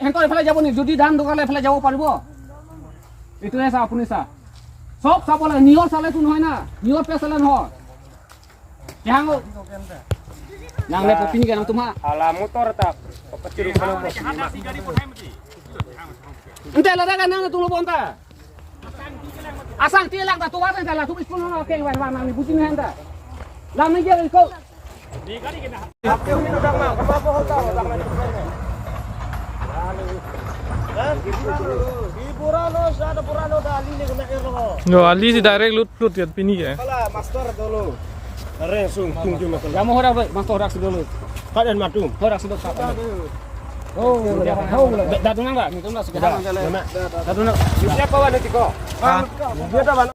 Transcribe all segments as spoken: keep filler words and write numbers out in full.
সিহঁতৰ এইফালে যাব নেকি? যদি ধান দৰকাৰ হ'লে এইফালে যাব পাৰিব? এইটোহে চা, আপুনি চা। চব চাব লাগে। নিয়ৰ চালেতো নহয় না, নিয়ৰ পে চালে নহয়। কেহাং অ। Nang le popin ke nang tum ha. Ala motor ta. Ente ladak kan nang tum lo bonta. Asang ti lak ta tu wa ta la tu school no ke wa wa nang ni butin han ta. Lam ni je ko. Yo, ali si direct lut lut ya pini ke. Kala master dolo. Are sung tung tung kala. Kamu horak, Pak, master horak si dolo. Kadan matum. Horak si dolo. Oh, ya, ya. Dah, dah dengar nggak? Itu nggak suka. Dah, dah, dah. Dah dengar. Siapa wani tiko? Ah, dia dah.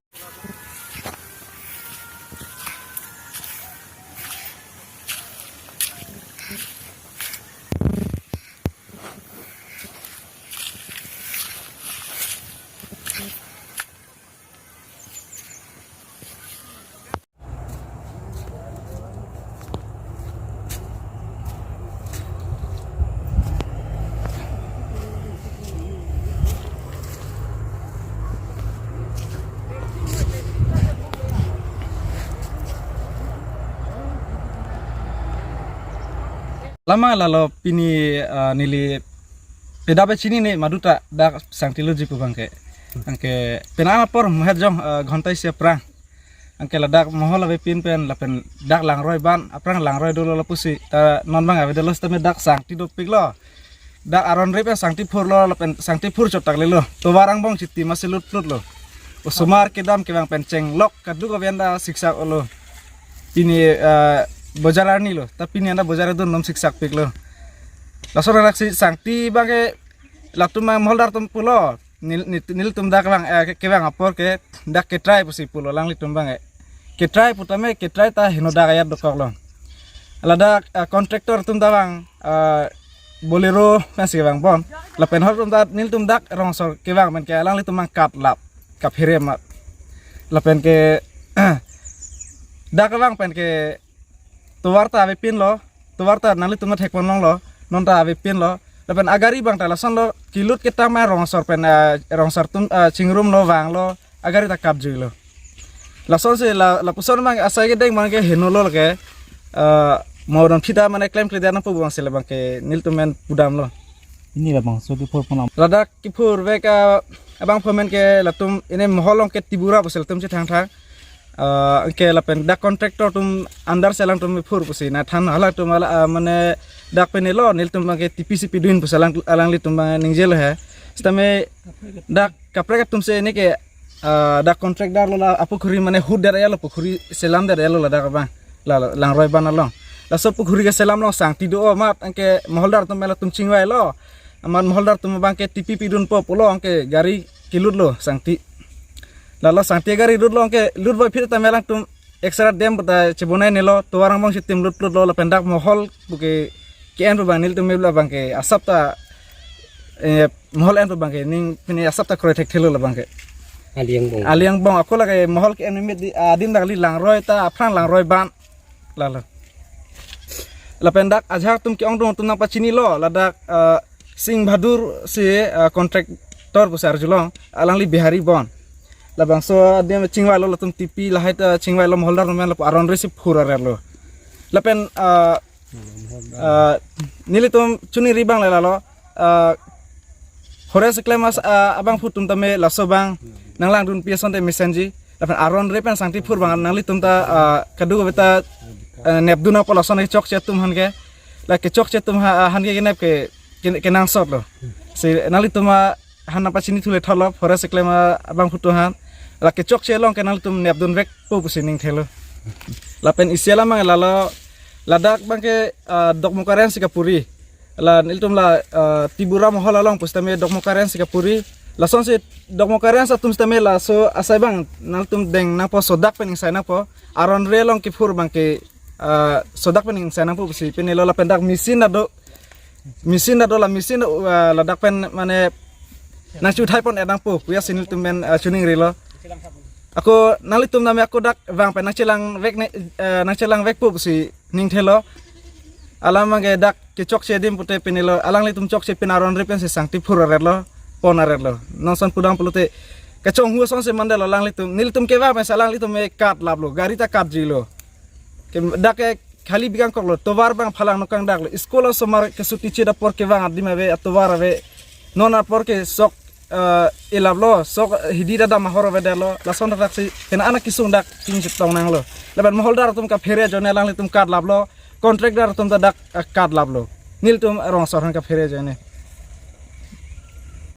Lama lalo pini, ah, neli peda pe chinine maduta dak sangti loji pu abangke. Anke pena apor muhet jong, ah, ghonta isi aphrang. Anke ladak mohol avepin pen lapen dak langroi ban aphrang langroi dolo lapusi ta non abang avedet lo sitame dak sangti dopik lo. Dak aron rip pen sangti phur lo lapen sangti phur chot tak lelo. Tovar angbong chiti masi lut lut lo. Osomar kedam kevang pen chenglok kaduk avian ta siksak olo. Pini, eh, bojar arni lo. Ta pini anta bojar adun nom siksak pik lo. Laso rak si sangti abangke latum abang moholdar atum pulo. Nel-, nel-, nelitum dak abang, eh, ke-, kevang apor ke dak ketrai pusi pulo alanglitum abang, eh. Ketrai putame ketrai ta heno dak ayat dokok lo. Ladak, eh, contractor atum ta abang, eh, Bolero pensi kevang bon. Lapen hor atum ta nelitum dak rongsor kevang pen ke alanglitum abang katlap, kaphere mat. Lapen ke dak abang pen ke tovar ta avepin lo, tovar ta nanglitum ta thekpon longlo, non ta avepin lo. Lapen agari abang ta lason lo kilut ketang ma rongsor pen, ah, rongsor atum, ah, chingrum lo vang lo, agari ta kapjui lo. Lason si la, lapuson abang asai kedeng abangke heno lo ke, ah, modon phita mane klemkledet nangpo abang si labangke nelitum pen pudam lo. Pini labangso kiphur ponam. Ladak kiphur vek, ah, abang phomen ke latum ine mohol along ke Tibura pusi latum chethangthang. Ah, anke lapen dak contractor atum under si alangtum phur pusi na than alangtum ala, ah, mane dak pen elo nelitum abangke T P C P dun pusi alang, alanglitum abang ningjelo he. Sitame dak kaprek atum si ine ke, ah, dak contractor lo la apukhuri mane hut der ya lo pukhuri selam der ya lo ladak abang. La, la, langroi ban along. Laso pukhuri keselam along sangti do amat anke moholdar atum mela atum chingvai lo. Amat moholdar atum abangke T P P dunpo pulo anke gari kilut lo sangti. Lalo sangti gari lut lo anke lut voi phir ta mela atum extra dam ta chebonai nelo tovar angbong chitim lut lut lo lapen dak mohol buke ke-en pu abang nelitum mebla abangke asap ta, eh, mohol en pu abangke ning pini asap ta kroi thekthelo labangke. Ali angbong. Ali angbong ako lake mohol ke-en mimit di, ah, adim dak kali langroi ta aphrang langroi ban. Lalo. Lapen dak ajahak atum ke-ongdung atum nangpachini lo ladak, ah, Singh Bahadur si, ah, contractor pusi arjulong alangli Bihari bon. Labangso adim chingvai lo latum T P lahai ta chingvai lo moholdar atum pen lapu aron rip si phur arer lo. Lapen, ah, ah, nelitum chuningri abang le lalo, ah, forest keklem as, ah, abangphu atum tame laso abang nanglangdunpi asonte mesenji. Lapen aron rip pen sangti phur abang nanglitum ta, ah, kadokave ta, ah, nepdun apot lason kechokche atum aphan ke. La kechokche atum ha, ah, aphan ke kenep ke, ke, kenangsot lo. Si nanglitum, ah, aphan nangpachini thule thalo forest keklem, ah, abangphu atum aphan. La kechokche along ke nanglitum nepdun vekpo pusi ning thelo. Lapen isi alam abang lalo ladak abangke, ah, Dokmoka Range si kapuri. La nelitum la, ah, Tibura mohol along pusitame Dokmoka Range si kapuri. Lasonsi Dokmoka Range atum sitame laso asai abang nangtum deng nangpo sodak pen ingsai nangpo. Aron rip along kiphur abangke, ah, sodak pen ingsai nangpo pusi pini lo lapen dak machine ta do. Machine ta do la machine, ah, ladak pen mane nangchuthai pon-et nangpo. Puya si nelitum pen, ah, chuningrilo. Ako nanglitum tame ako dak vang pen nangchelang vek ne, ah, nangchelang vekpo pusi ning thelo. Alam abangke dak kechokche adim pute pinilo, alanglitum chokche pin aron ri pensi sangti phur aretlo, pon aretlo. Non ason pudam pulote kachonghu asonsi mandetlo alanglitum, nelitum kevang pensi alanglitum e kat laplo, gari ta katjilo. Ke dak ke khali bikangkoklo, tovar abang phalang nokang daklo. School osomar kesuti chit apor kevang adim ave, atovar ave. Non apor ke sok eh, ilaplo, sok hidi ta dam ahor avedetlo, lason thaksi kena anak kesung dak ting chetong nanglo. Lapen moholdar atum kaphere ajoine alanglitum kat laplo, contractor atum ta dak eh, kat laplo. Nelitum rong asor aphan kaphere ajoine.